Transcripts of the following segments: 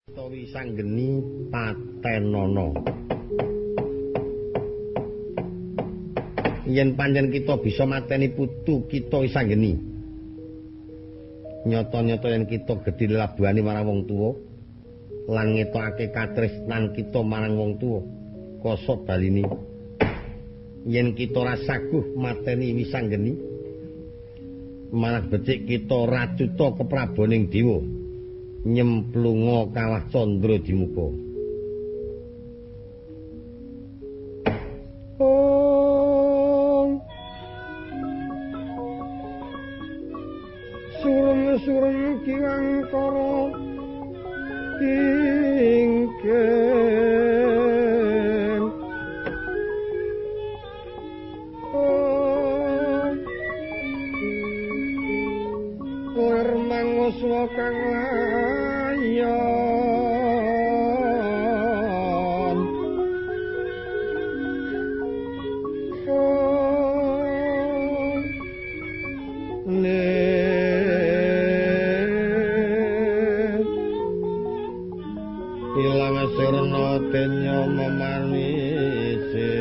Wisanggeni patenana. Yen pancen kita bisa mateni putu kita wisanggeni. Nyata-nyata yen kita gedhi labuhane marang wong tuwa lan ngetokake katresnan kita marang wong tuwa, kosok baline. Yen kita ora saguh mateni wisanggeni, malah becik kita racuta kepraboning dewa. Nyemplunga kawah candra dimuka. Om Surem-surem kiwangkara kingken. Om Lir manguswa kang layon. Ilang sirna denya memanise.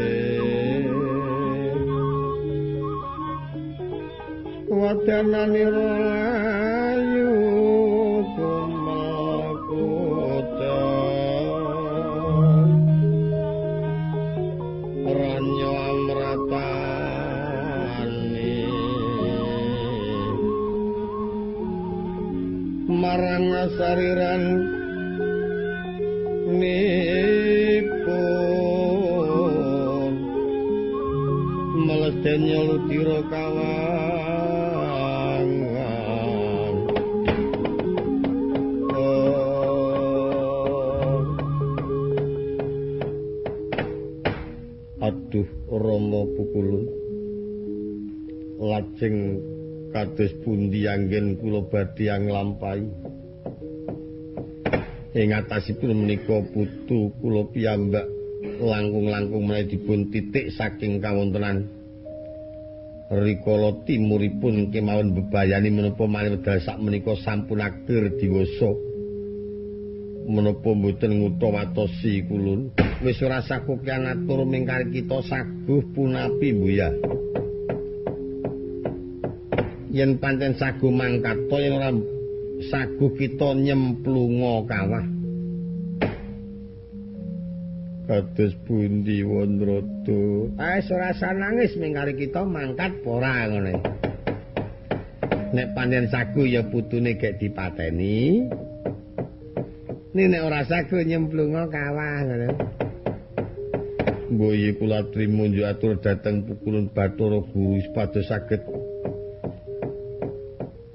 Wadananira layu kumelkuta. Ranya amratani. Marang sariran nipun melesdenya ludira kawangan. Aduh Rama Pukulun, lajeng kados pundi anggen kula badhe nglampahi? Ing atasipun menika putu kula piyambak langkung-langkung menawi dipun titik saking kawontenan rikala timuripun kemawon bebayani menapa malih wedal sakmenika sampun akhir diwasa. Menapa mboten ngutawatosi kulun? Wis ora sakukian atur mingkari kita saguh punapi mbuya. Yen pancen saguh mangkata, yen ora saguh kita nyemplunga kawah. Kados pundi Wandrada? Wis ora usah nangis mingkari kita mangkat ora ngene. Nek pancen saguh ya putune gek dipateni. Nek ora saguh nyemplunga kawah ngono. Mboyi kula trimo njuk atur dhateng Pukulun Bathara Guru supados saged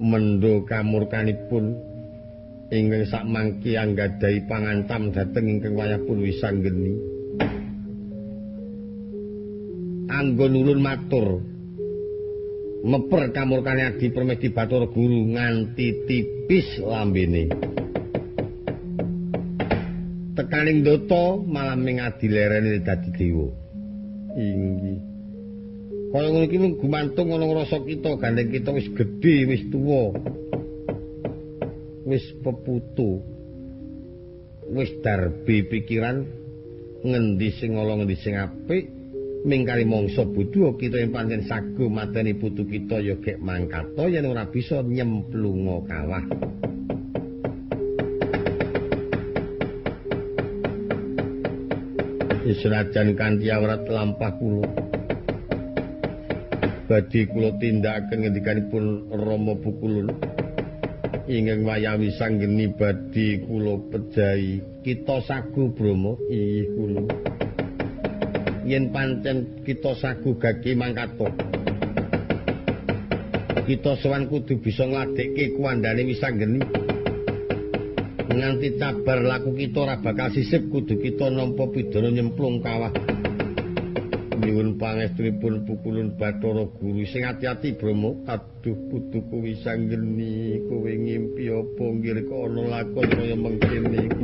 mendho kamurkanipun ingkang sakmangki anggadhahi pangantam dhateng ingkang wayahpun wisanggeni. Anggon ulun matur meper kamurkane Adi Permedi Bathara Guru nganti tipis lambene. Tekaning data malah ming adilerene dadi dewa. Inggih. Kaya ngono iki gumantung ana ngrasa kita gandeng kita wis gedhe, wis tuwa. Wis peputu. Wis darbe pikiran ngendi sing ala ngendi sing apik, mingkari mangsa bodho kita yen pancen saguh mateni putu kita ya gek mangkata yen ora bisa nyemplunga kawah. Senajan kanthi awrat lampah kula badhe kula tindakaken ngendikanipun Rama Pukulun ingkang wayah wisanggeni badhe kula pejahi. Kita saguh Brahma, inggih kula. Yen pancen kita saguh gage mangkata, kita sowan kudu bisa ngladekke kuwandane wisanggeni. Nganti cabar laku kita ora bakal sisip, kudu kita nampa pidana nyemplung kawah. Nyuwun pangestunipun Pukulun Bathara Guru sing ati-ati Brahma. Aduh putuku wisanggeni, kowe ngimpi apa nggir kok ana lakon kaya mengkene iku.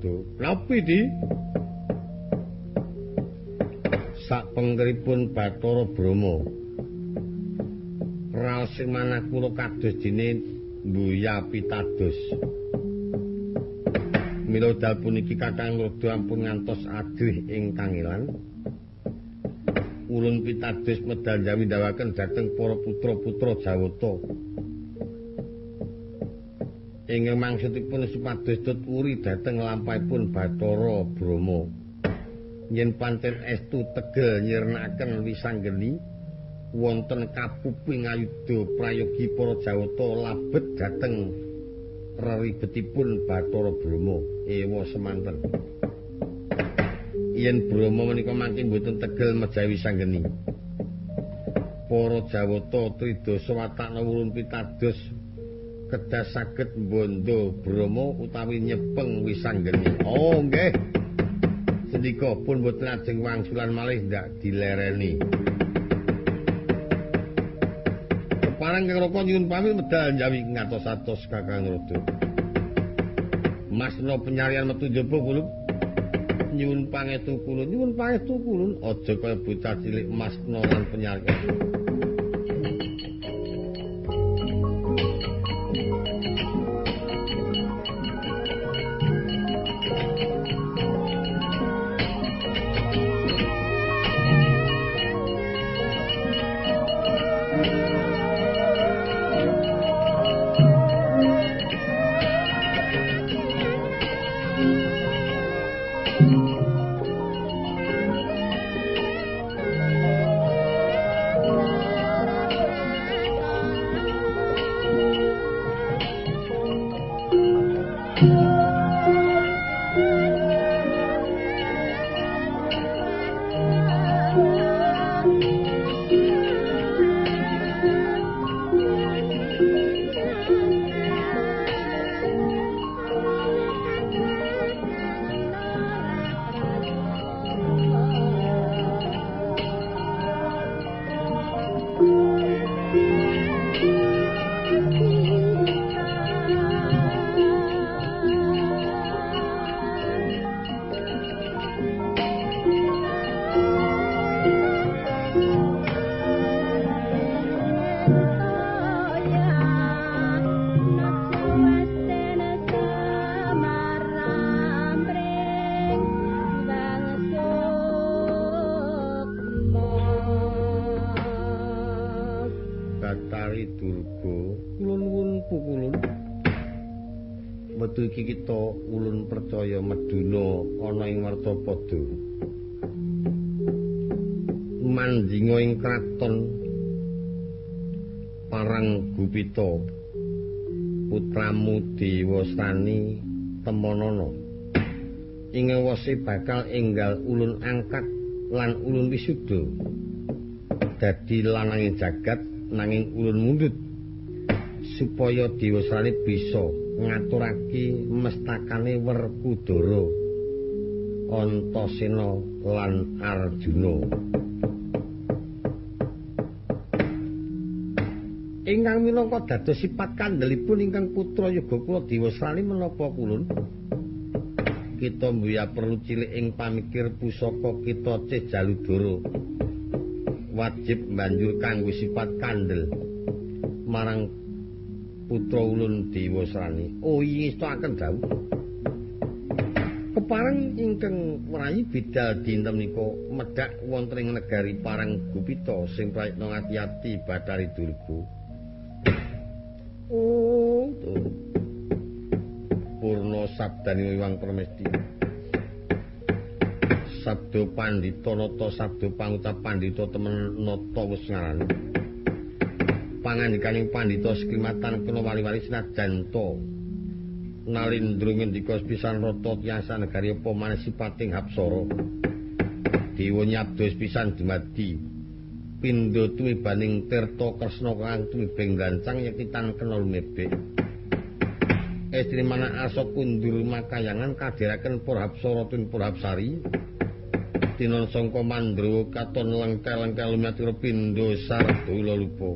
Rada. Napa di? Sakpengkeripun Bathara Brahma. Raos sing manah kula kados dene mbuya pitados. Mila dal puniki Kakang Rada ampun ngantos adrih ing kangelan. Ulun pitados medal jawi ndawaken dhateng para putra-putra Jawata. Ingkang maksudipun supados tut wuri dhateng lampahipun Bathara Brahma. Yen pancen estu tegel nyirnakaken wisanggeni wonten kapuping ayuda prayogi para Jawata labet dhateng reribetipun Bathara Brahma. Ewa semanten. Yen Brahma menika mangke mboten tegel mejawi wisanggeni, para Jawata tridasa watakna wurun pitados kedah saged mbandha Brahma utawi nyepeng wisanggeni. Oh nggih. Sendika pun mboten ajeng wangsulan malih ndak dilereni. Kepareng Kang Raka nyuwun pamit medal njawi ngatos-atos Kakang Rada. Masna penyarian metu njaba kula nyuwun pangestu kula, nyuwun pangestu kula. Aja kaya bocah cilik masna lan penyarian. Metu iki kita ulun percaya meduna ana ing Martapada. Mandinga ing kraton Parang Gupita putramu Dewasrani temonana. Ing wose bakal enggal ulun angkat lan ulun wisuda. Dadi lanange jagat nanging ulun mundhut supaya Dewasrani bisa ngaturake mestakane Werkudara, Antasena lan Arjuna. Ingkang minangka dados sifat kandelipun ingkang putra yoga kula Dewasrani menapa kulun? Kita mbuya perlu cilik ing pamikir pusaka kita Jaludara. Wajib banjur kanggo sifat kandel marang putra ulun Dewasrani. Oh ingestaken dawuh. Kepareng ingkang wrayi bidal dinten menika medhak wonten ing negari Parang Gupita sing prayitna ngati-ati Bathari Durga. Oh, tuh. Purna sabdane Hyang Pramesti. Sabda pandhita nata sabda pangucap pandhita temen nata wis ngarani. Pangandikaning pandhita seklimatan kena wali-wali senajan ta nalindra ngendika pisan rata tiasa negari apa maneh sipating hapsara. Dewa nyabda pisan dumadi pindha tumibaning tirta kresna kang tumibeng gancang yekti tan kena lumebek. Estri mana asa kundur makayangan kadheraken para hapsara tun para hapsari. Tinon sangka mandrawa katon lengke-lengke lumatir pindha sardula lupa.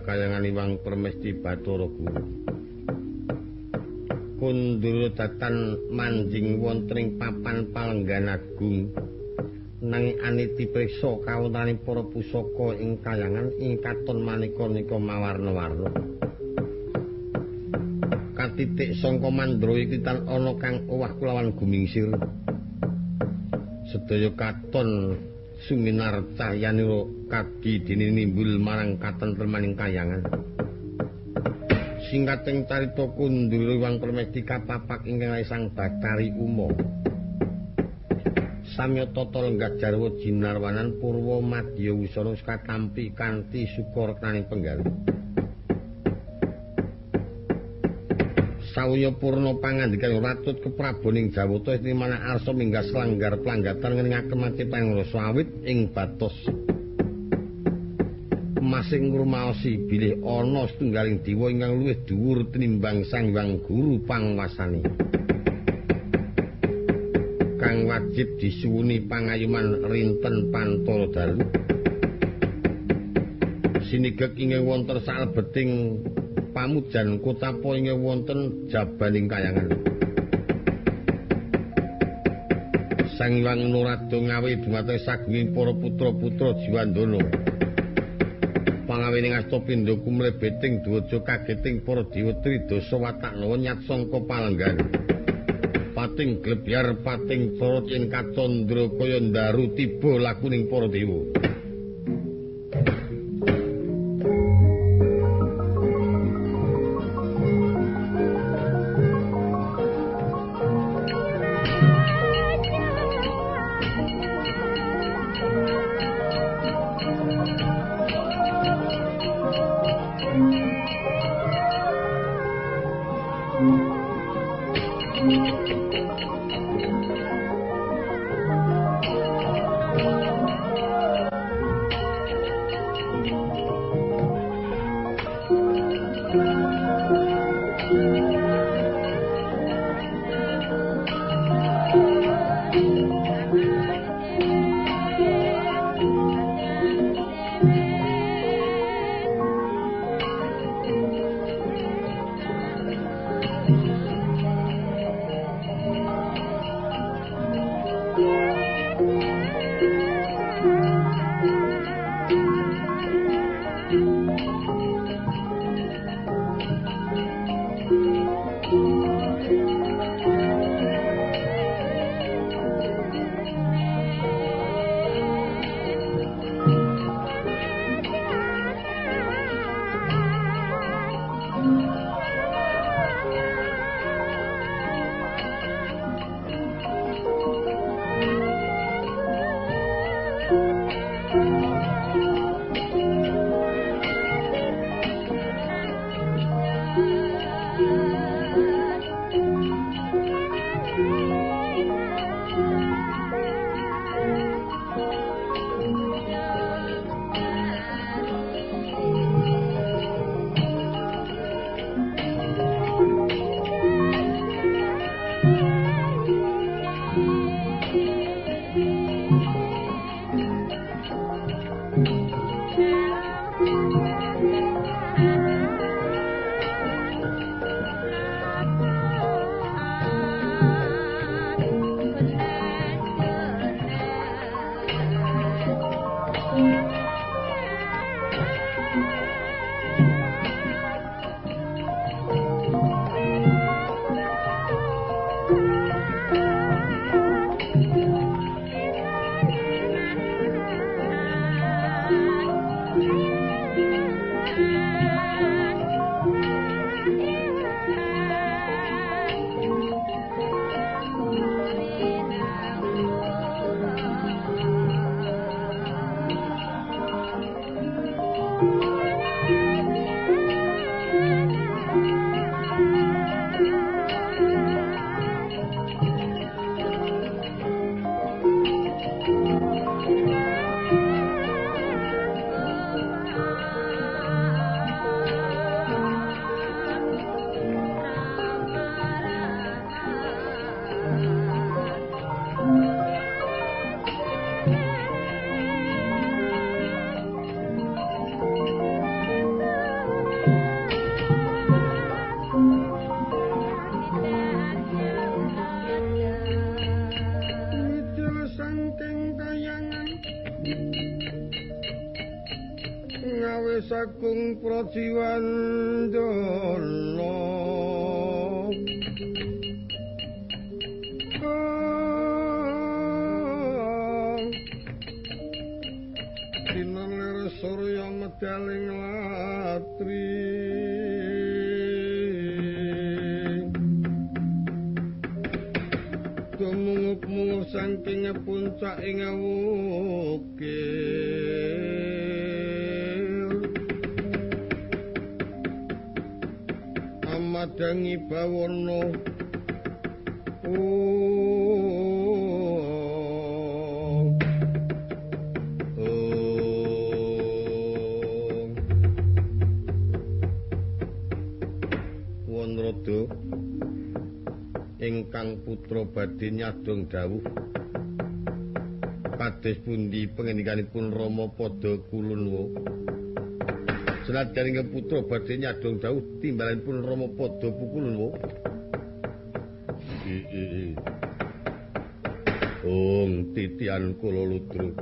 kayangan Iwang Permesti Bathara Guru. Kundura datan manjing wonten ing papan palenggan agung nanging aniti priksa kawontenan para pusaka ing kayangan ing katon maneka-neka mawarna-warna. Katitik sangka mandra iki tan ana kang owah kulawan gumingsir. Sedaya katon suminar cahyanira kadi dene nimbul marang katentremaning kayangan. Singkating carita Kundura Iwang Permesti kapapak ingkang Sang Bathari Uma. Samya tata lenggah jarwa jinarwanan purwa madya wusana katampi kanthi suka reknaning penggalih. Sawya purna pangandikan ratut kepraboning Jawata istimana arsa minggah selanggar planggatan ngeningaken maciptaning rasa awit ing batos masing ngrumaosi bilih ana setunggaling dewa ingkang luwih dhuwur tinimbang Sang Hyang Guru pangwasane kang wajib disuwuni pangayuman rinten pantara dalu. Sinigek ingkang wonten salebeting pamujan kutapa ingkang wonten jabaning kayangan. Sang Hyang Narada ngawi dumateng sagunging para putra-putra Jiwandana. Pangawining Astapindha kumlebeting dwaja kageting para dewa tridasa watak nawa nyat sangka palenggan. Pating glebyar pating corot yen kacandra kaya ndaru tiba lakuning para dewa. Kakung Prajiwandana. Sinar surya medaling latri. Tumungup-mungup saking puncak ing wukir. Amadangi bawana Wanrada ingkang putra badhe nyadong dawuh kados pundi pangendikanipun Rama pada kulunwa. Senajan ingkang putra badhe nyadong dawuh timbalanipun Rama pada pukulunwa. Ong titian kula ludruk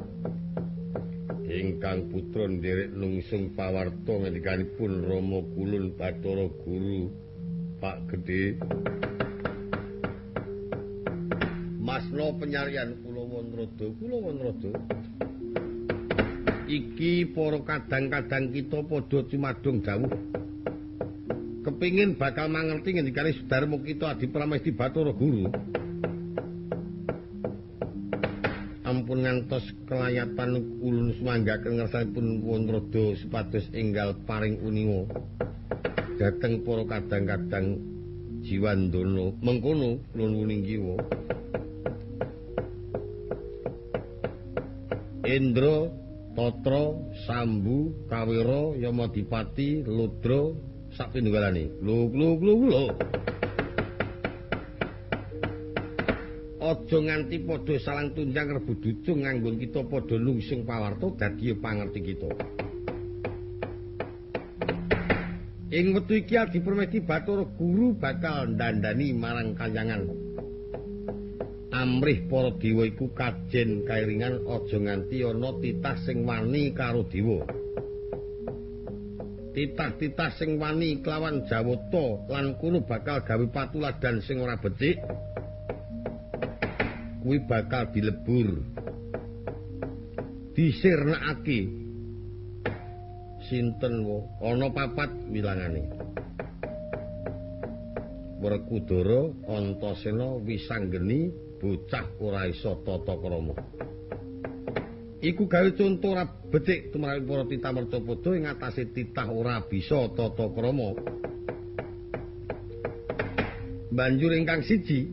ingkang putra nderek nungsung pawarta ngendikanipun Rama Kulun Bathara Guru Pak Gedhe. Masna penyarian kula Wanrada, kula Wanrada. Iki para kadang-kadang kita padha cumadung dawuh. Kepingin bakal mangerti ngendikane Sudarma kita Adi Pramesti Bathara Guru. Ampun ngantos kelayatan ulun sumanggaken ngersanipun Wanrada supados enggal paring uninga dhateng para kadang-kadang jiwandana. Mengkono ulun wuning kiwa. Indra, Tatra, Sambu, Kawira, Yamadipati, Ludra, sapinunggalane. Lho, lho, lho, lho. Aja nganti padha salang tunjang rebut ducung nganggon kita padha nungsung pawarta dadi pangerti kita. Ing wektu iki Adi Pramesti Bathara Guru bakal ndandani marang kayangan. Amrih para dewa iku kajen kairingan aja nganti ana titah sing wani karo dewa. Titah-titah sing wani kelawan jawata lan kuno bakal gawe patuladan sing ora becik. Kuwi bakal dilebur. Disirnakake. Sinten wae ana papat wilangane. Werkudara, Antasena, Wisanggeni, bocah ora iso tata krama. Iku gawe conto ora becik tumrap para titah mercapada ing atase titah ora bisa tata krama. Banjur ingkang siji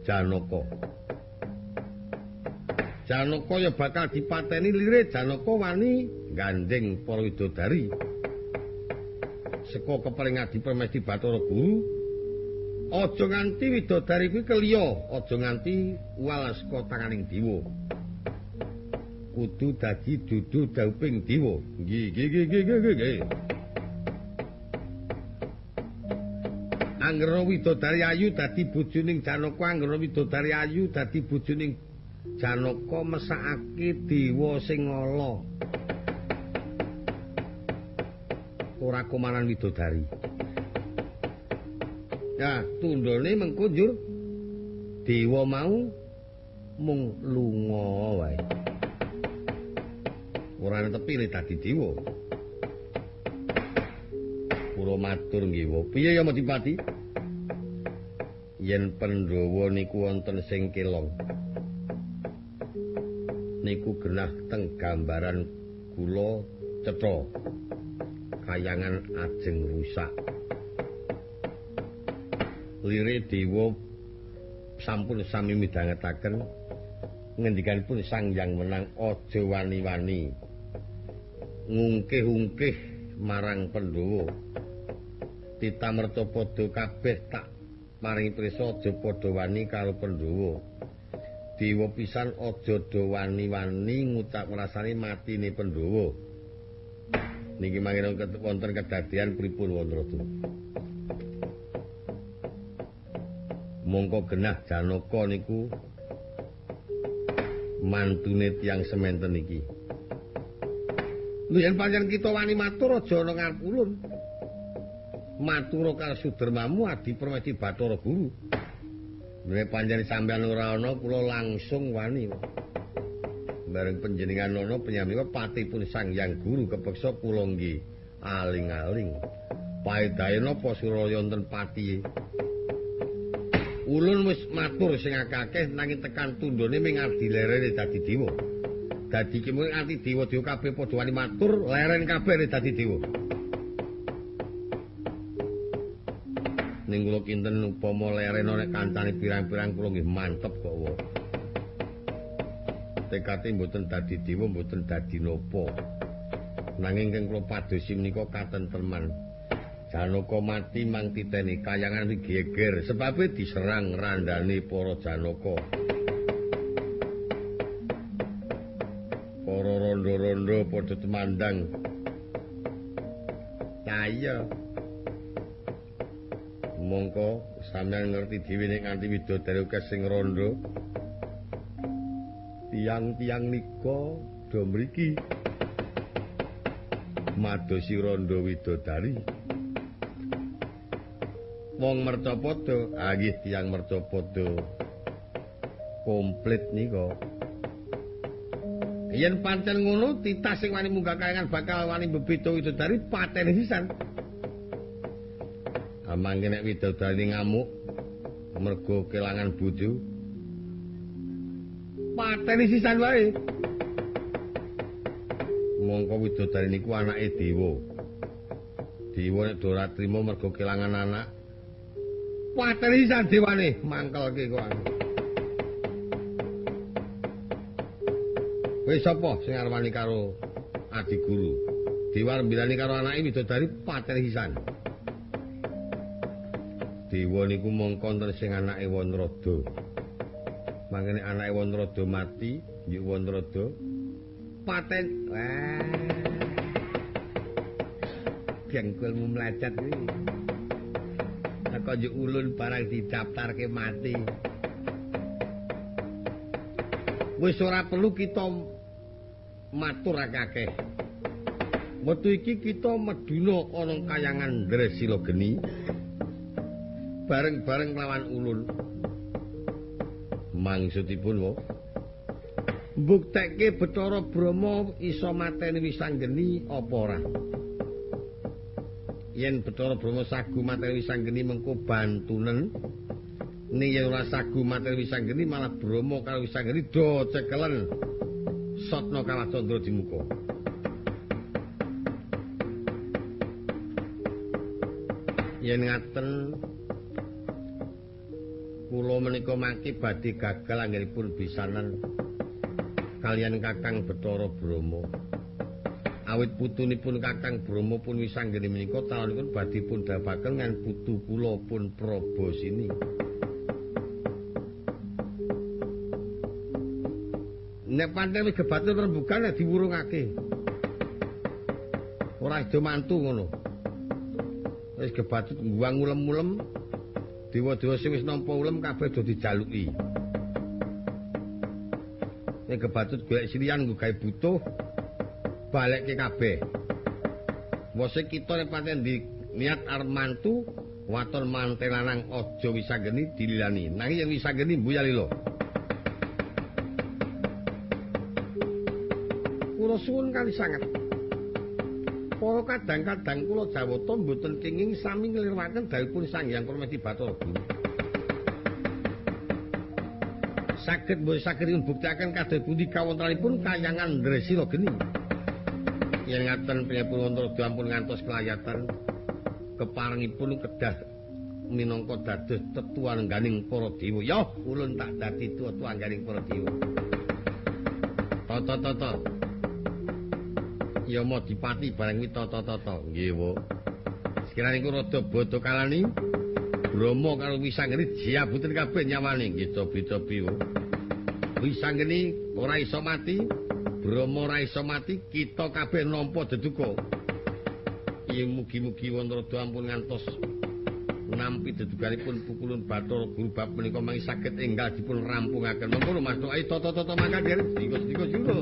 Janaka. Janaka ya bakal dipateni lire Janaka wani gandeng para widodari. Seka keparing Adi Pramesti Bathara Guru, aja nganti widodari kuwi keliya, aja nganti uwal saka tanganing dewa. Kudu dadi dudu dauping dewa. Nggih, nggih, nggih, nggih, nggih. Anggara widodari ayu dadi bojoning Janaka, anggara widodari ayu dadi bojoning Janaka mesakake dewa sing ala. Ora komanan widodari. Ya, tundone mengko njur dewa mau mung lunga wae. Ora netepi le dadi dewa. Kula matur nggih, piye ya Madipati? Yen Pandhawa niku wonten sing kelong. Niku genah teng gambaran kula cetha. Kayangan ajeng rusak. Lire dewa sampun sami midhangetaken ngendikanipun Sang Hyang Wenang aja wani-wani ngungkih-ungkih marang Pandhawa. Titah mercapada kabeh tak maringi prisa aja padha wani karo Pandhawa. Dewa pisan aja do wani-wani ngucap ngrasani matine Pandhawa. Niki mangke wonten kedadian pripun Wanrada? Mongko genah Janaka niku mantune tiyang sementen iki. Lho yen pancen kita wani matur aja ana ngarep ulun. Matur karo Sudermamu Adi Permedi Bathara Guru. Nek pancen sampeyan ora ana kula langsung wani. Bareng panjenengan ana penyamika patipun Sang Hyang Guru kepeksa kula nggih aling-aling. Paedahe napa Suralaya wonten patihe? Ulun wis matur sing akeh-akeh nanging tekan tundhone ming ardi lerene dadi dewa. Dadi ki mung ati dewa-dewa kabeh padha wani matur leren kabeh dadi dewa. Ning kula kinten upama leren nek kancane pirang-pirang kula nggih mantep kok wae. Tekate mboten dadi dewa mboten dadi napa. Nanging ingkang kula padosi menika katentreman. Janaka mati mang titeni kayangan geger sebabe diserang randane para Janaka. Para rondo-rondo padha tumandang. Iya. Mongko sampeyan ngerti dhewe nek nganti widodari akeh sing rondo. Tiang-tiang nika do mriki. Madosi rondo widodari. Wong Mercapada, ah nggih tiyang Mercapada. Komplit nika. Yen pancen ngono titah sing wani munggah kayangan bakal wani mbebeda widodari pateni sisan. Mangke nek widodari ngamuk mergo kelangan bojo pateni sisan wae. Mongko widodari niku anake dewa. Dewa nek ora trima mergo kelangan anak pateni sisan dewane mangkelke kok. Wis sapa sing arep wani karo adi guru? Dewa mbilani karo anake widodari pateni sisan. Dewa niku mongko wonten sing anake Wanrada. Mangkene anake Wanrada mati, njuk Wanrada paten. Wah. Dengkulmu mlecet kuwi. Teko njuk ulun barang didaftarke mati. Wis ora perlu kita matur akeh. Wektu iki kita meduna ana kayangan Ndresila Geni. Bareng-bareng lawan ulun. Maksudipun wo mbuktekke Bathara Brahma iso mateni Wisanggeni apa ora? Yen Bathara Brahma sagu mateni Wisanggeni mengko bantunen. Ning yen ora sagu mateni Wisanggeni malah Brahma karo Wisanggeni do cekelen Satna Kalacandra di muka. Yen ngaten kula menika mangke badhe gagal anggenipun bisanan kaliyan Kakang Bathara Brahma. Awit putunipun Kakang Brahma pun Wisanggeni menika talonipun badhe pun dhapaken ngan putu kula pun Prabasini. Nek pancen wis gebatun rembugan nek diwurungake. Ora do mantu ngono. Wis gebatut ngguang ulem-ulem. Dewa-dewa sing wis nampa ulem kabeh do dijaluki. Nek kebatut golek silian nggo gawe butuh balekke kabeh. Wose kita nek pancen di niat arep mantu waton mante lanang aja Wisanggeni dililani. Nanging yen Wisanggeni mbuyalila. Kula suwun kali sanget. Para kadang-kadang kula Jawata mboten kenging sami nglirwaken dawuhipun Sang Hyang Permesti Bathara Guru. Saged mboten saged mbuktiaken kados pundi kawontenanipun kayangan Ndresila Geni. Yen ngaten piyambakipun Wantrada ampun ngantos kelayatan keparengipun kedah minangka dados tetuan ngganing para dewa. Ya, ulun tak dadi tuwa-tuwa ngganing para dewa. Tata-tata. Ya mau dipati barang kuwi tata-tata. Nggih, Bu. Sekirane iku rada bodho kalani Brahma karo Wisanggeni jiabuten kabeh nyawane. Nggih, cobi-cobi, Bu. Wisanggeni ora iso mati, Brahma ora iso mati, kita kabeh nampa deduka. Iya, mugi-mugi Wantrada ampun ngantos nampi dedukanipun pukulun Bathara Guru bab menika mangke saged enggal dipun rampungaken. Mengkono Mas, ayo tata-tata mangkat, Dika-dika juro.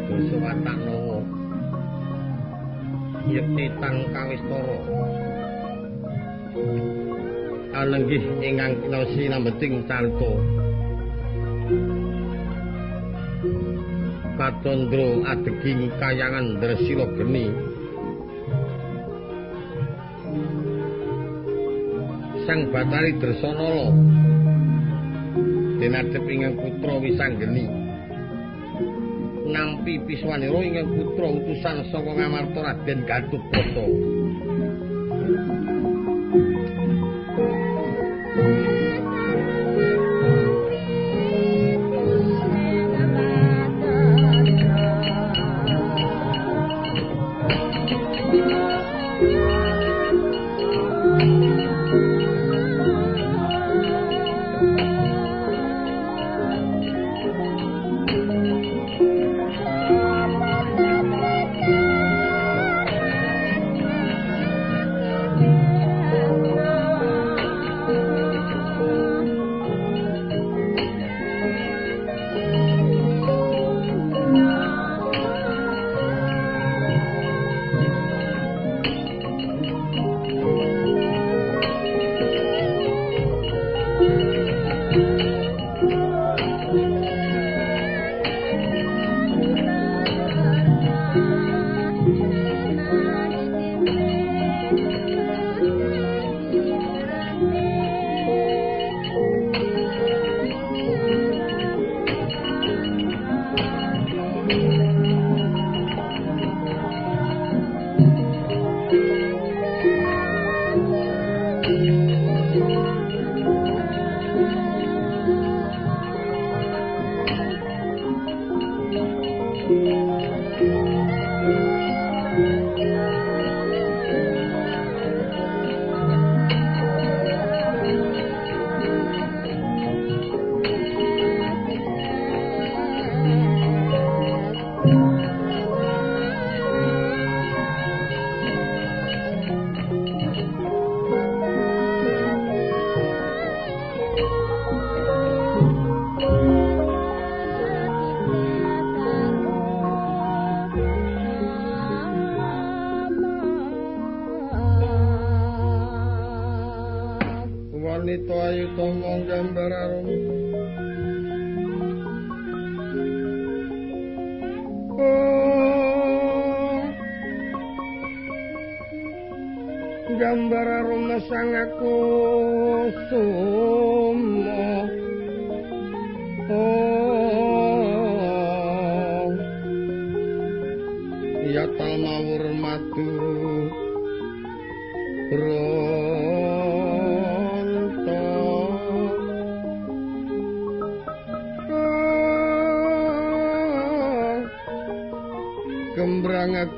Dasa watak nawa yekti tan kawistara alenggih ingkang kinasi lambeting carita kacandra adeging kayangan Dresila geni Sang Bathari Dresanala dinadhep ingkang putra Wisanggeni nampi piswanira ingkang putra utusan saka Ngamarta Raden Gatotkaca.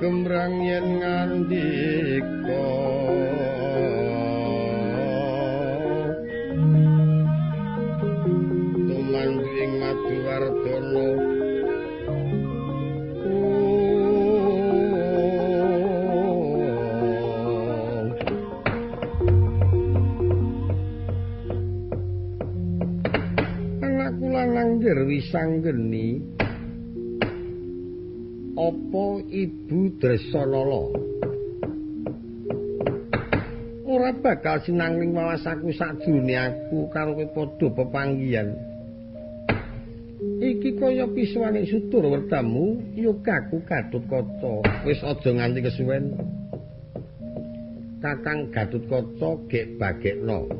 Gembrang yen ngandika tumandu ing Maduwardana anakku lanang Wisanggeni apa Ibu Dresanala ora bakal sinangling wawasaku sajrone aku karo kowe padha pepanggihan iki kaya piswane sutur wertamu yogaku Gatotkaca wis aja nganti kesuwen Kakang Gatotkaca gek bagekno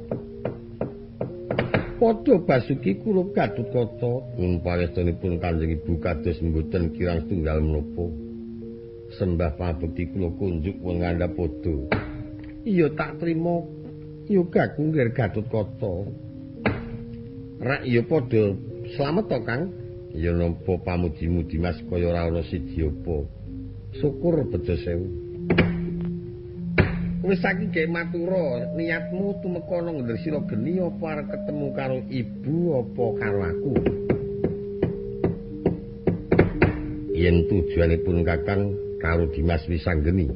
padha basuki kula Gatotkaca nyuwun pangestunipun Kanjeng Ibu kados mboten kirang setunggal menapa sembah pabekti kula kunjuk wong ngandhap padha iya tak trima yogaku nggih Gatotkaca rak ya padha slamet to Kang ya nampa pamujimu Dimas kaya ora ana siji apa syukur bejo sewu wis saiki gawe matura niatmu tumeka nang Ndresila geni apa arep ketemu karo ibu apa karo aku yen tujuanipun Kakang karo Dimas Wisanggeni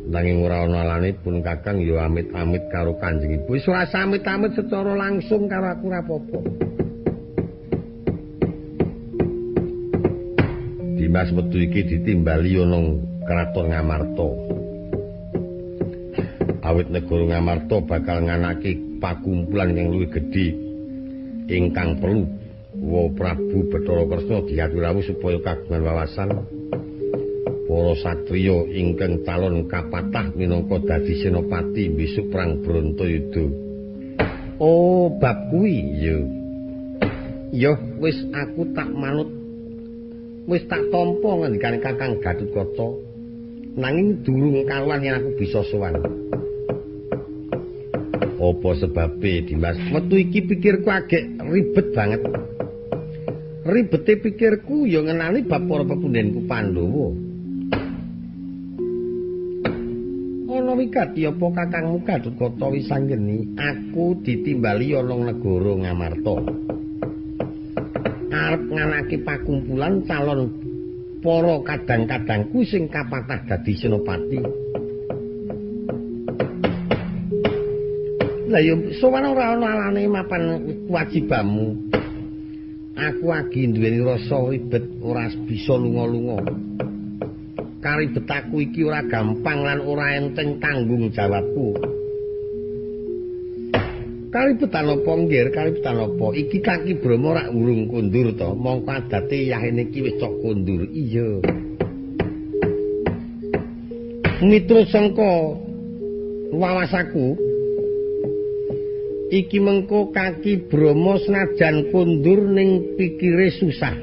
nanging ora ana alane pun Kakang ya amit-amit karo Kanjeng Ibu wis ora amit-amit secara langsung karo aku ora apa-apa. Dimas metu iki ditimbali ana Kraton Ngamarta. Awit negara Ngamarta bakal nganake pakumpulan kang luwih gedhe ingkang perlu wa Prabu Bathara Kresna diaturi rawuh supaya kagungan wawasan para satriya ingkang calon kapatah minangka dadi senopati besok perang Bratayuda. Oh, bab kuwi ya. Ya wis aku tak manut. Wis tak tampa ngendikane Kakang Gatotkaca. Nanging durung karuan yen aku bisa sowan. Apa sebabe Dimas? Metu iki pikirku agek ribet banget. Ribete pikirku ya ngenani bab para pepundhenku Pandhawa. Ana wigati apa Kakangmu Gatotkaca wis anggeni aku ditimbali ana negara Ngamarta. Arep nganake pakumpulan calon para kadang-kadangku sing kapatah dadi senopati. Lah ya sowan ora ana alane mapan kewajibanmu. Aku agi duweni rasa ribet ora bisa lunga-lunga. Karibetaku iki ora gampang lan ora enteng tanggung jawabku. Karibetan apa nggir, karibetan apa? Iki Kaki Brahma rak urung kondur to, mongko adate yahene iki wis cok kondur. Iya. Miturut sangka wawasaku, iki mengko Kaki Brahma senajan kondur ning pikire susah.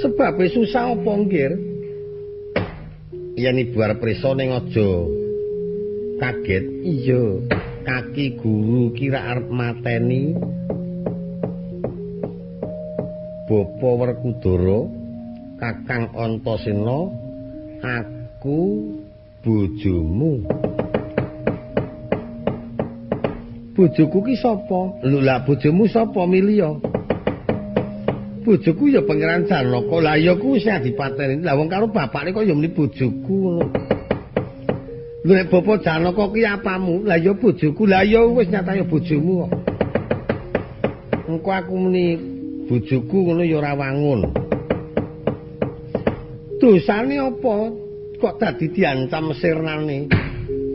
Sebabe susah apa nggir? Yen ibu arep prisa ning aja kaget. Iya, kaki guru kira arep mateni Bapa Werkudara, Kakang Antasena, aku bojomu. Bojoku ki sapa? Lho lah bojomu sapa milih? Bojoku ya Pangeran Janaka. Lah ya ku wis dipateni. Lah wong karo bapakne kok ya muni bojoku ngono. Lho nek Bapa Janaka ki apamu? Lah ya bojoku. Lah ya wis nyata ya bojomu kok. Engko aku muni bojoku ngono ya ora wangun. Dosane apa kok dadi diancam sirnane?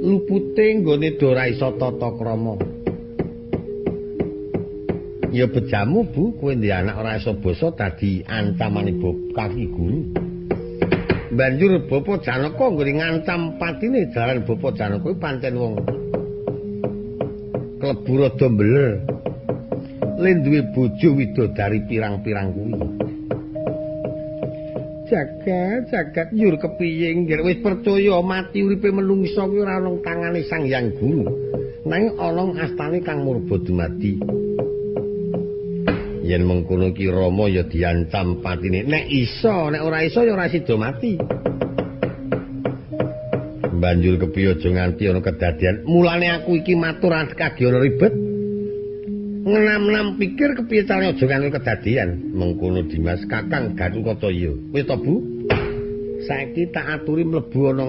Lupute nggone do ora iso tata krama. Ya bejamu Bu, kowe ndek anak ora iso basa dadi ancamane kaki guru. Banjur Bapa Janaka nggone ngancam patine jaran Bapa Janaka kuwi pancen wong klebu rada mbeler. Le duwe bojo widodari pirang-pirang kuwi. Jagat, jagat njur kepiye nggir wis percaya mati uripe menungsa kuwi ora ana tangane Sang Hyang Guru. Nanging ana astane Kang Murba dumadi. Yen mengkono ki Rama ya diancam patine. Nek iso, nek ora iso ya ora sida mati. Banjur kepiye aja nganti ana kedadian. Mulane aku iki matur kagi ana ribet. Ngenam-nam pikir kepiye carane aja nganti kedadian. Mengkono Dimas Kakang Gatotkaca ya. Wis to Bu? Saiki tak aturi mlebu ana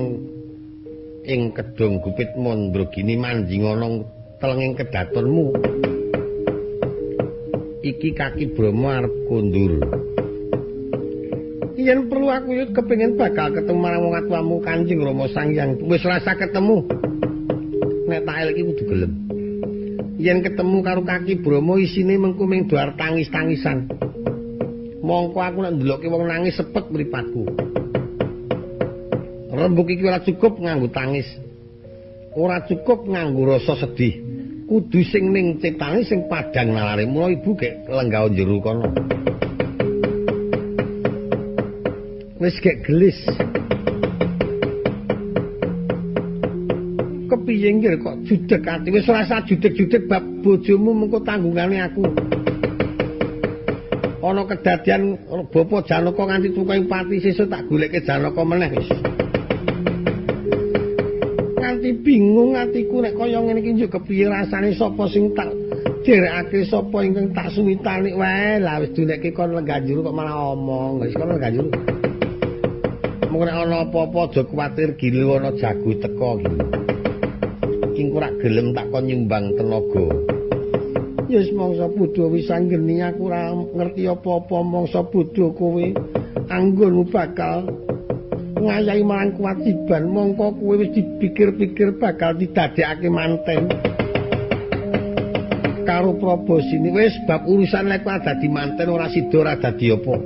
ing Kedung Gupit Mandragini manjing ana telenging kedatonmu. Iki Kaki Brahma arep kondur. Yen perlu aku yo kepengin bakal ketemu marang wong atuamu Kanjeng Rama Sang Hyang. Wis rasa ketemu. Nek tak eleki kudu gelem. Yen ketemu karo Kaki Brahma isine mengko ming do arep tangis-tangisan. Mongko aku nek ndelokke wong nangis sepet mripatku. Rembug iki ora cukup nganggo tangis. Ora cukup nganggo rasa sedih. Kudu sing ning ciptane sing padhang nalare. Mula ibu gek lenggah jero kono. Wis gek gelis. Kepiye nggir kok judeg ati. Wis ora usah judeg-judeg bab bojomu mengko tanggungane aku. Ana kedadian Bapa Janaka nganti tukaing pati sesuk tak goleke Janaka meneh wis. Nganti bingung atiku nek kaya ngene iki njuk kepiye rasane sapa sing tak derekake sapa ingkang tak suwitani wae. Lah wis dunekke kon lenggah jero kok malah omong. Wis kon lenggah jero. Mung nek ana apa-apa aja kuwatir gile ana jago teka iki. Iki ora gelem tak kon nyumbang tenaga. Ya wis mangsa bodho wis anggeni aku ora ngerti apa-apa mangsa bodho kowe anggonmu bakal ngayahi marang kewajiban mongko kowe wis dipikir-pikir bakal didadekake manten. Karo Probosini wis bab urusan lek dadi manten ora sida ora dadi apa.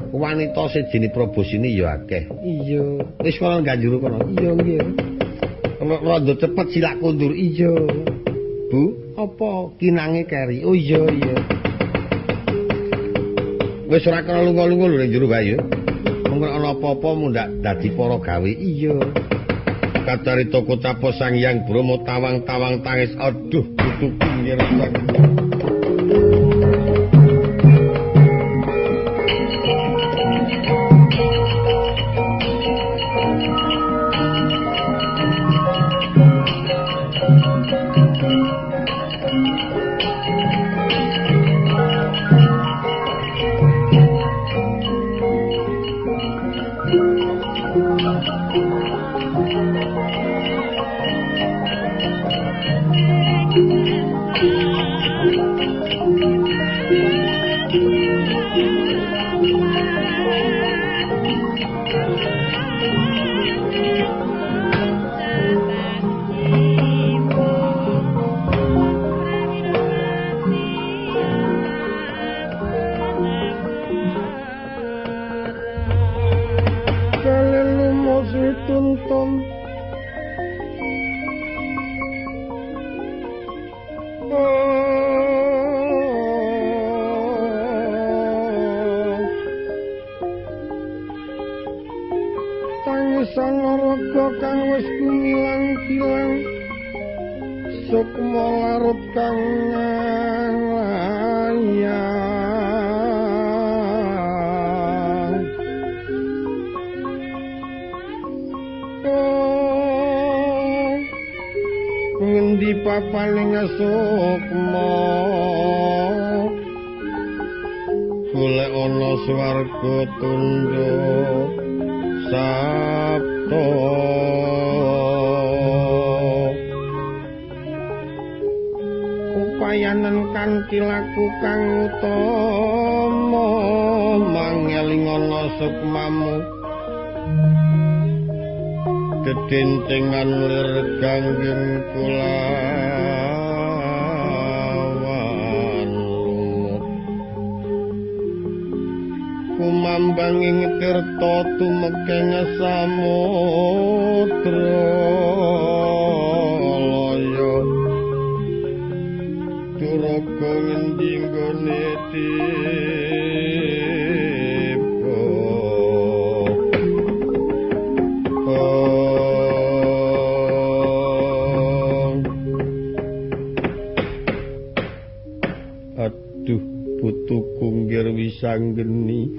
Wanita sejene Probosini ya akeh. Iya. Wis kono ganjur kono. Iya nggih. Rondo cepet silak kondur. Iya. Bu, apa kinange keri? Oh iya iya. Wis ora kena lunga-lunga lho ning jero bae ya. Mengko ana apa-apa mundhak dadi para gawe. Iya. Kacarita kocapa Sang Hyang Brahma tawang-tawang tangis aduh putuku ngira. Dedentengan lir ganggeng kulawan lumut kumambang ing tirta tumekeng samudra laya duraga ngendi nggone Wisanggeni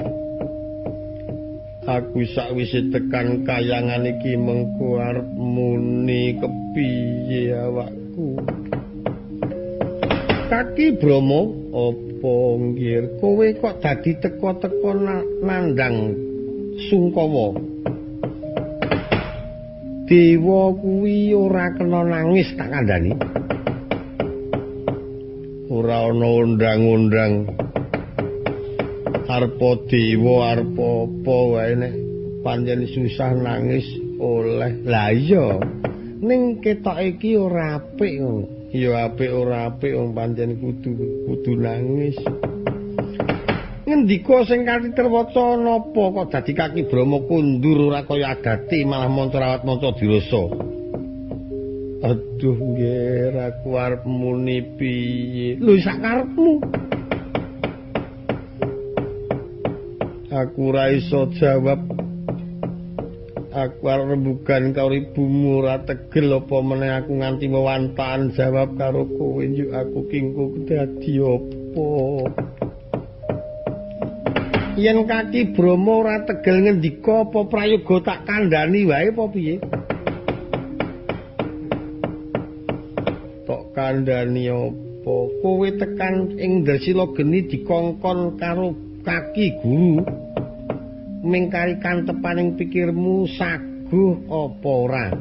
aku sakwise tekan kayangan iki mengko arep muni kepiye awakku. Kaki Brahma apa nggir kowe kok dadi teka-teka nandang sungkawa. Dewa kuwi ora kena nangis tak kandhani. Ora ana undang-undang arpa dewa arpa apa wae nek pancen susah nangis oleh. Lah iya ning ketoke iki ora apik ngono. Ya apik ora apik wong pancen kudu nangis. Ngendika sing kanthi terwaca napa kok dadi Kaki Brahma kundur ora kaya adate malah manca rawat manca dirasa. Aduh nggih aku arep muni piye. Lho sak karepmu. Aku ora iso jawab. Aku arep rembugan karo ibumu ora tegel apa meneh aku nganti wewantaan jawab karo kowe njuk aku kingku dadi apa. Yen Kaki Brahma ora tegel ngendika apa prayoga tak kandhani wae apa piye? Tok kandhani apa? Kowe tekan ing Ndresila geni dikongkon karo kaki guru. Mingkari kantepaning pikirmu saguh apa ora?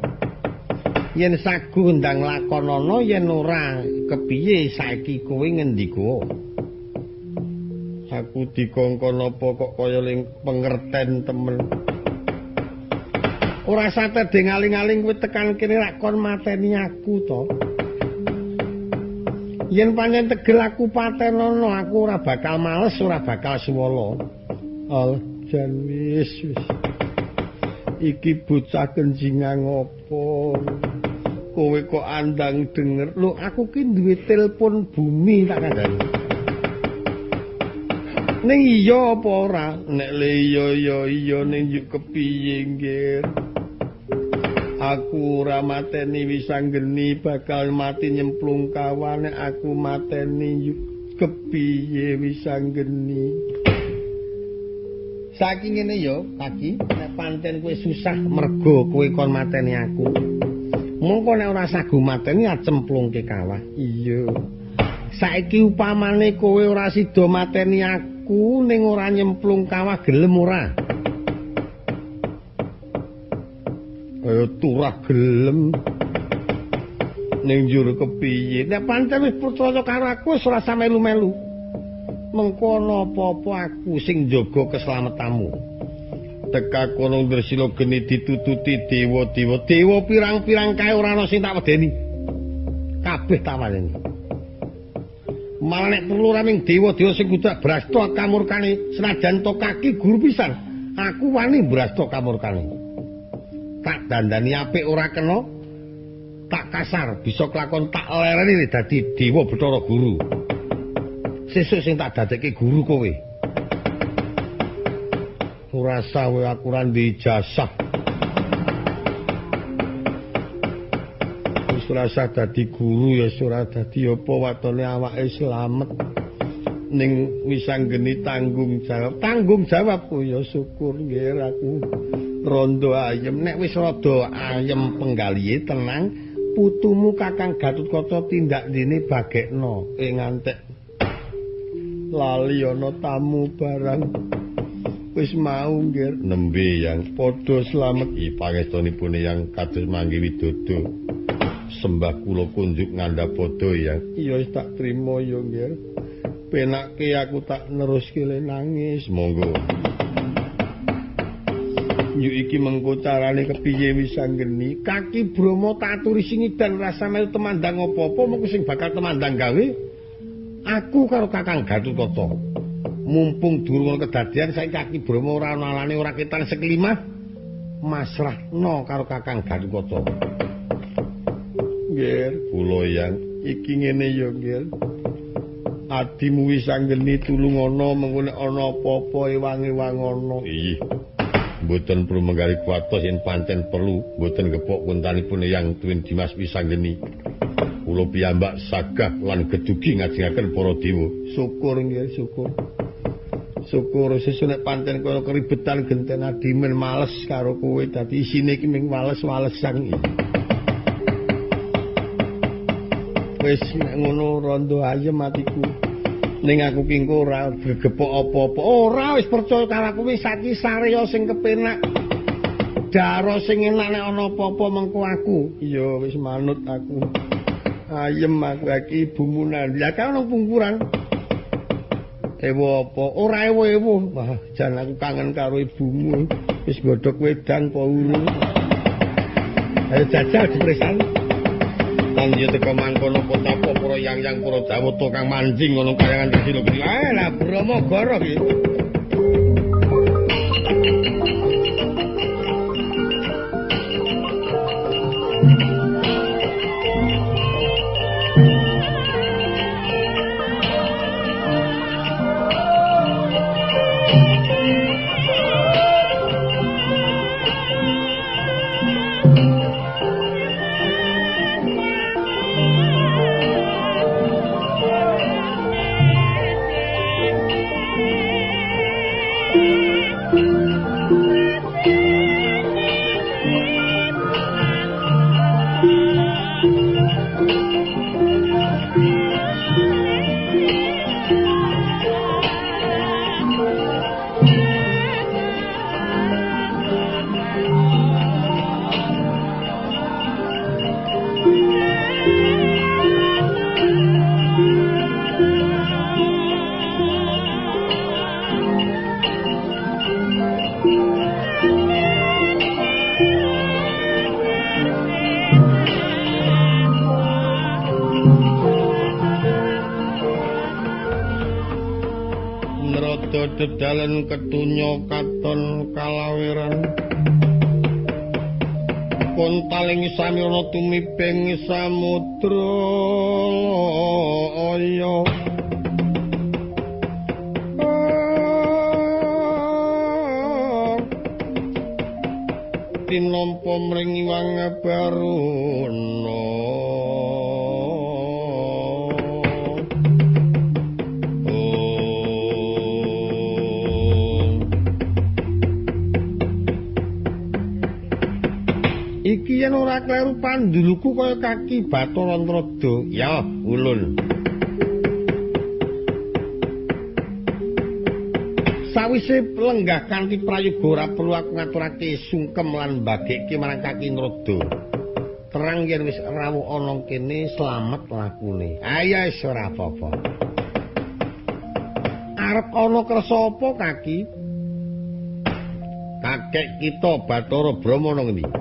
Yen saguh ndang lakonana, yen ora kepiye saiki kowe ngendika? Aku dikongkon apa kok kaya ling pengerten temen. Ora sate ngaling-aling kowe tekan kene rak kon mateni aku to. Yen pancen tegel aku patenono, aku ora bakal males, ora bakal suwala. Al jan wis wis. Iki bocah kenjingan apa? Kowe kok andang denger. Lho aku ki duwe telepon bumi tak kandhani. Ning iya apa ora? Nek le iya iya iya ning yuk kepiye nggih? Aku ora mateni Wisanggeni bakal mati nyemplung kawah nek aku mateni yuk kepiye Wisanggeni. Saiki ngene ya, Kaki, nek pancen kowe susah mergo kowe kon mateni aku. Mongko nek ora sagu mateni acemplungke kawah. Iya. Saiki upamane kowe ora sida mateni aku ning ora nyemplung kawah gelem ora? Kaya turah gelem. Ning njur kepiye? Nek pancen wis percaya karo aku wis ora melu-melu. Mengko ana apa-apa aku sing njaga keslametanmu. Teka kono Ndresila geni ditututi dewa-dewa. Dewa pirang-pirang kae ora ana sing tak wedeni. Kabeh tak waleni. Malah nek perlu ora ming dewa-dewa sing kudu brasta kamurkane, senajan to kaki guru pisan, aku wani brasta kamurkane. Tak dandani apik ora kena, tak kasar bisa kelakon tak lereni dadi dewa Bathara Guru. Sesuk sing tak dadekke guru kowe. Ora sawe aku ora ndek ijazah. Wis ora usah dadi guru ya ora dadi apa watone awake slamet. Ning Wisanggeni tanggung jawab. Tanggung jawabku ya syukur nggih aku rondo ayem. Nek wis rada ayem penggalihe tenang, putumu Kakang Gatotkaca tindak dene bagekno ing ngantek lali ana tamu barang. Wis mau nggih nembe yang padha slamet i pangestunipun yang kados manggi widodo. Sembah kula kunjuk ngandhap padha yang. Iya wis tak trima ya nggih. Penake aku tak neruske le nangis. Monggo. Yuk iki mengko carane kepiye Wisanggeni? Kaki Bromo tak aturi singidan rasa melu temandang apa-apa mengko sing bakal temandang gawe aku karo Kakang Gatotkaca. Mumpung durung kedadian saiki Kaki Bromo ora ana alane ora ketan sekelimah masrahno karo Kakang Gatotkaca. Nggih, kula yang iki ngene ya nggih. Adimu Wisanggeni tulungono mengko nek ana apa-apa ewang-ewang ana. Iya. Mboten perlu menggari kuwatos yen pancen perlu mboten gepok kuntanipun Eyang Tuwin Dimas Wisanggeni. Kula piyambak sagah lan gedugi ngajengaken para dewa. Syukur nggih, syukur. Syukur sesuk nek pancen kaya keribetan genten adimen males karo kowe dadi isine iki ming wales-walesan iki. Wis nek ngono rondo ayem atiku. Ning aku ki engko ora gepok apa-apa. Ora wis percaya karo aku wis saiki sarya sing kepenak. Dara sing enak nek ana apa-apa mengko aku. Iya wis manut aku. Ayem aku iki ibumu nandi. Lah kan ono pungkuran. Ewo apa? Ora ewo-ewo. Wah, jan aku kangen karo ibumu. Wis godhog wedang apa urung. Ayo jajal dipresani. Tan yo teka mangkono potapa para yang-yang para dawata kang mancing ngono kayangan Dresila geni. Ah, lah Bromo goro iki. dalan kedunya katon kalawiran kontaling samirana tumiping samudra aya tinampa mring Iwang Baruna. Iki yen ora kleru panduluku kaya kaki Bathara Antrada. Ya, ulun. Sawise lenggah kanthi prayoga ora perlu aku ngaturake sungkem lan mbageke marang kaki Antrada. Terang yen wis rawuh ana kene slamet lakune. Ayo wis ora apa-apa. Arep ana kersa apa kaki? Kakek kita Bathara Brahma nang ngendi?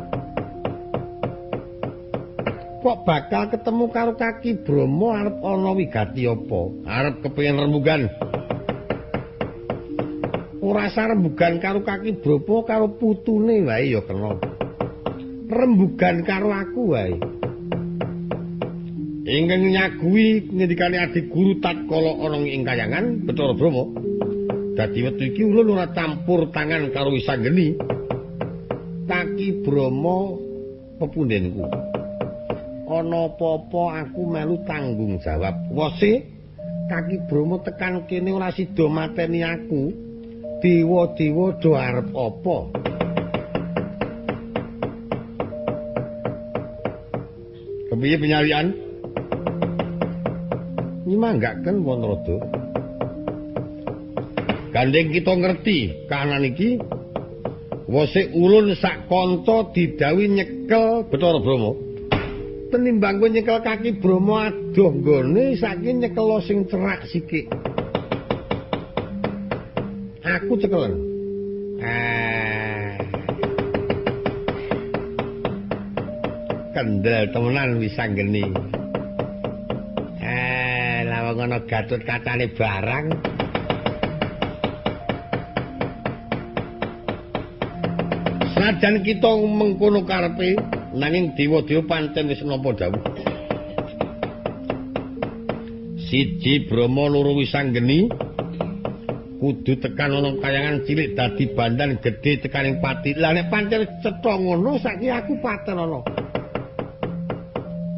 Kok bakal ketemu karo kaki Brahma arep ana wigati apa? Arep kepengin rembugan. Ora sarembugan karo kaki Brahma karo putune wae ya kena. Rembugan karo aku wae. Ingkang nyaguhi ngendikane adi guru tatkala ana ing kayangan Bathara Brahma. Dadi wektu iki ulun ora campur tangan karo Wisanggeni. Kaki Brahma pepundhenku. Ana apa-apa aku melu tanggung jawab. Wose kaki Brahma tekan kene ora sida mateni aku. Dewa-dewa do arep apa? Kepiye penyalian? Nyimanggaken Wanrada. Gandeng kita ngerti kahanan iki. Wose ulun sak kanca didhawuhi nyekel Bathara Brahma. Tenimbang kowe nyekel kaki Brahma adoh nggone saiki nyekel sing cerak sikik. Aku cekelen. Kendel temenan Wisanggeni. Lawang ana Gatut kacane barang. Senajan kita mengkono karepe, nanging dewa-dewa pancen wis nampa dawuh. Siji Brahma, loro Wisanggeni kudu tekan ana kayangan cilik dadi bandan gedhe tekaning pati. Lah nek pancen cetha ngono saiki aku paten ana.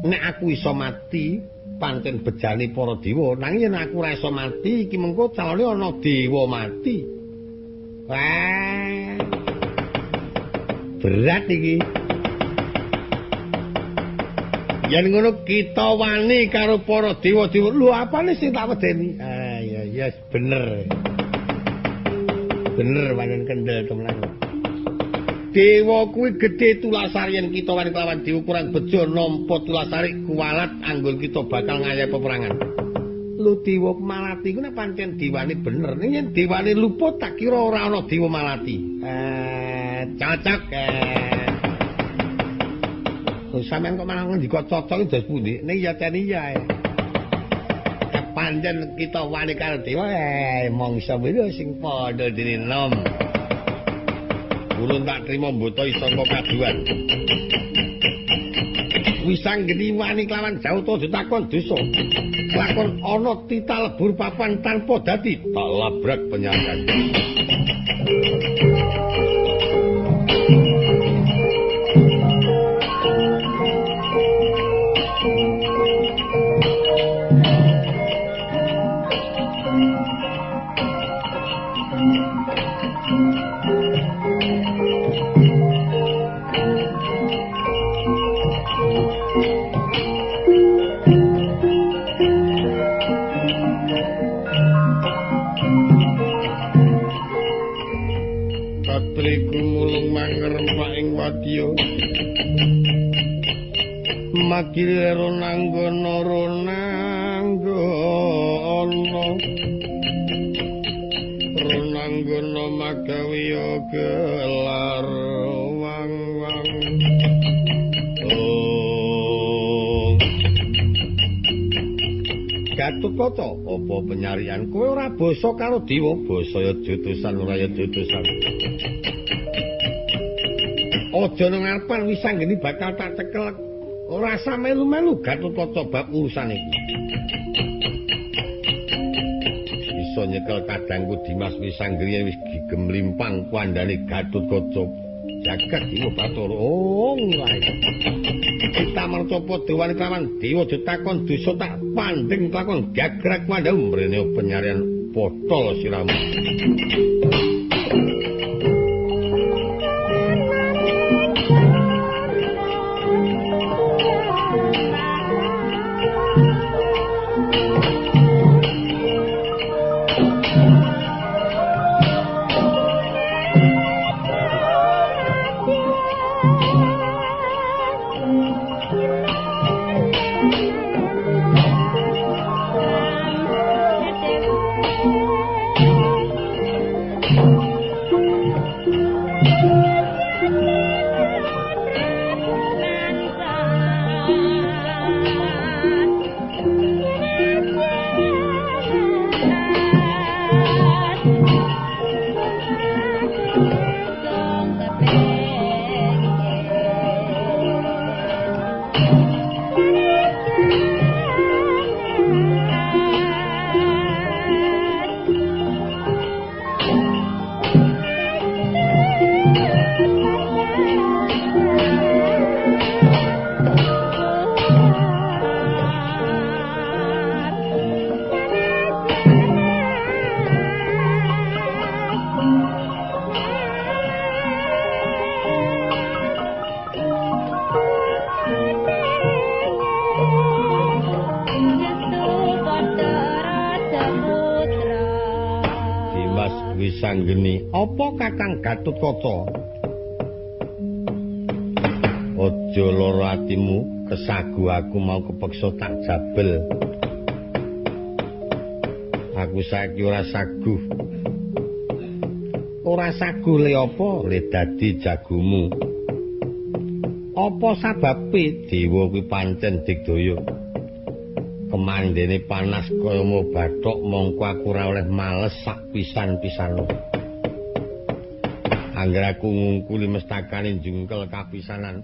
Nek aku iso mati pancen bejane para dewa, nanging yen aku ora iso mati iki mengko calone ana dewa mati. Wah. Berat iki. Yen ngono kita wani karo para dewa-dewa. Lho apane sing tak wedeni? Ah ya yes bener. Bener pancen kendel temenan. Dewa kuwi gedhe tulasari yen kita wani kelawan dewa kurang bejo nampa tulasari kuwalat anggon kita bakal ngayahi peperangan. Lho dewa malati ku nek pancen dewane bener, ning yen dewane luput tak kira ora ana dewa malati. Cocok. Lho sampean kok malah ngendika cocok iki dos pundi? Ning ya teni ya. Pancen kita wani karo dewa mangsa kuwi sing padha dene nom. Ulun tak trima mbota sangka kaduan. Wisanggeni wani kelawan jauta ditakon dosa. Lakon ana tita lebur papan tanpa dadi tak labrak penyanggan. Makilero nanggono ronanggono ronanggono magawiyo gelar wang wang. Oh. Gatotkaca? Apa penyarian kowe ora basa karo dewa? Basa ya jutusan ora ya jutusan. Aja nang ngarepan Wisanggeni bakal tak cekel. Ora usah melu-melu Gatotkaca bab urusan iki. Iso nyekel kadangku Dimas Wisanggeni wis gemlimpang kuandane Gatotkaca. Jagat Dewa Bathara. Oh, wae. Kita mercopo dewane kelawan dewa ditakon dosa tak pandeng lakon gagrak kuandhamu mrene penyarian potol siramu. Wisanggeni, apa Kakang Gatotkaca? Aja lara atimu, kesagu aku mau kepeksa tak jabel. Aku saiki ora saguh. Ora saguh le apa? Le dadi jagomu. Apa sababe dewa kuwi pancen digdaya? Kemandene panas kaya mau bathok mongko aku ora oleh males sak pisan-pisan. Angger aku ngungkuli mestakane jungkel kapisanan.